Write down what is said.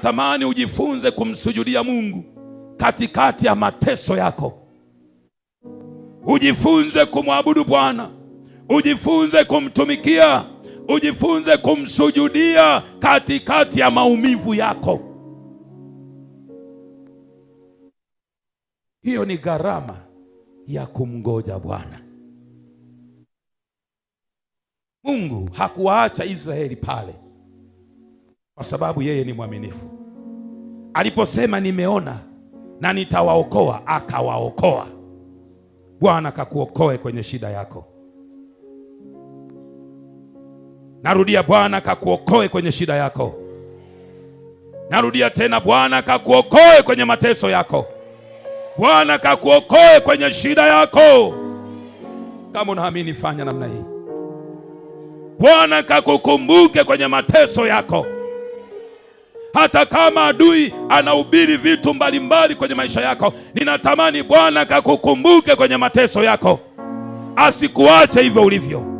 Tamani ujifunze kumsujudia Mungu katikati ya mateso yako, ujifunze kumwabudu Bwana, ujifunze kumtumikia, ujifunze kumsujudia katikati ya maumivu yako. Hiyo ni gharama ya kumngoja Bwana. Mungu hakuwaacha Israeli pale, kwa sababu yeye ni mwaminifu. Aliposema nimeona na nitawaokoa, akawaokoa. Bwana kakuokoe kwenye shida yako. Narudia, Bwana kakuokoe kwenye shida yako. Narudia tena, Bwana kakuokoe kwenye mateso yako. Bwana kakuokoe kwenye shida yako. Kama unaamini, fanya namna hii. Bwana kakukumbuke kwenye mateso yako. Hata kama adui anahubiri vitu mbalimbali kwenye maisha yako, ninatamani Bwana kakukumbuke kwenye mateso yako, asikuache hivyo ulivyo.